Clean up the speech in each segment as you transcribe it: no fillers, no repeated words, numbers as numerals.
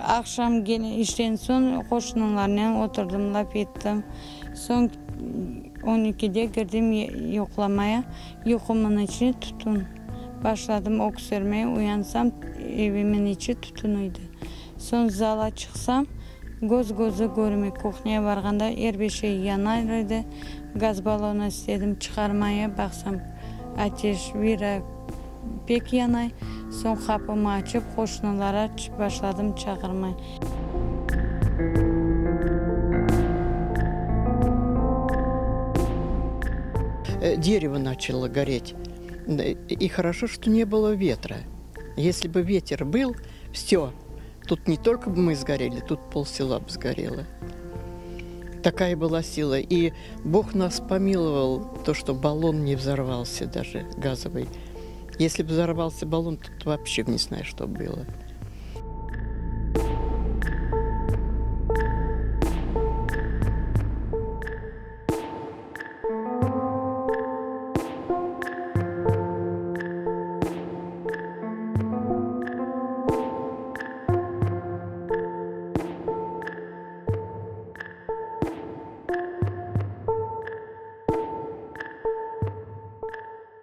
Aqşam kene işten soñ qoşnularnen oturdım, laf ettim. Soñ on ekide kirdim yuqlamaya. Yuqumnıñ içine tütün. Başladım öksürmeye, uyansam, evimin içi tütün edi. Soñ zala çıqsam, köz-közü körmey. Kuhnâya barğanda er bir şey yanar edi. Gaz ballonı istedim çıqarmaya, baqsam, ateş vira pek yanay. Soñ qapımı açıp, qoşnulara başladım çağırmay. Дерево начало гореть. И хорошо, что не было ветра. Если бы ветер был, все, тут не только бы мы сгорели, тут полсела бы сгорело. Такая была сила. И Бог нас помиловал, то, что баллон не взорвался даже газовый. Если бы взорвался баллон, тут вообще не знаю, что было.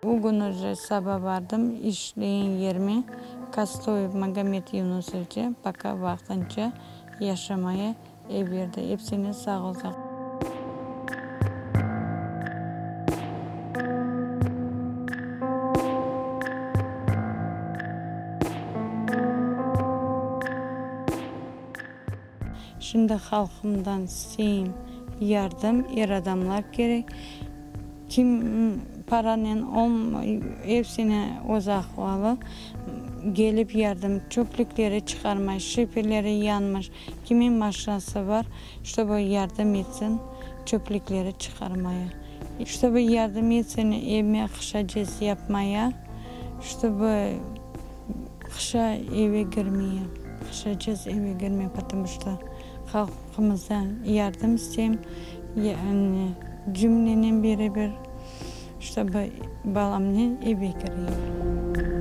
Bugün uje saba bardım işlegen yerime, Kostoyev Magomed Yunusoviçe poka vaqtınca yaşamaya ev berdi. Epsine sağ olsun. Şimdi halqımdan isteyim yardım, er adamlar kerek. Kim paranen olmay, epsine öz ahvalı, kelip yardım, çöplükleri çıqarmay, şiferleri yanmış, kimin maşinası bar, ştobı yardım etsin çöplükleri çıqarmaya. Ştobı yardım etsin evime qışacez yapmaya, ştobı qışa eve kirmeye, qışacez eve kirmeye, potomu çto halqımızdan yardım isteyim, yani cümlenen beraber, ştobı balamnen eve kireyim.